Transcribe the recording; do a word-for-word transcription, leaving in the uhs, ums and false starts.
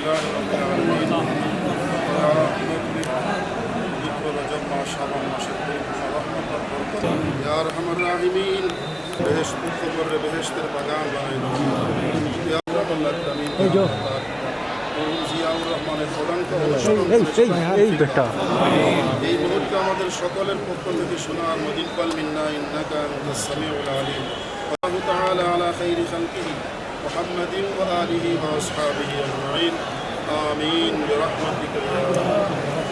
لله رب العالمين. يا رب، ذكر رجب مع شعبان مع شهر رحمة بركة. يا أرحم الراحمين. বেহেশত, কবররে বেহেশতের বাগান বানাই দাও। ইয়া রাব্বাল আলামিন। এই যে। জিয়াউর রহমানের পদাঙ্ক অনুসরণ এই, করে এই, এই বেটা। এই মুহূর্তে আমাদের সকলের পক্ষ থেকে শোনা আমিন ওয়াক্বাল মিন্না ইন্নাকা আনতাস সামিউল আলিম। আল্লাহু তাআলা আলা খাইরি খালকিহি মুহাম্মাদিন ওয়া আলিহি ওয়া আসহাবিহি আজমাইন। আমিন বিরাহমাতিকা ইয়া আরহামার রাহমান।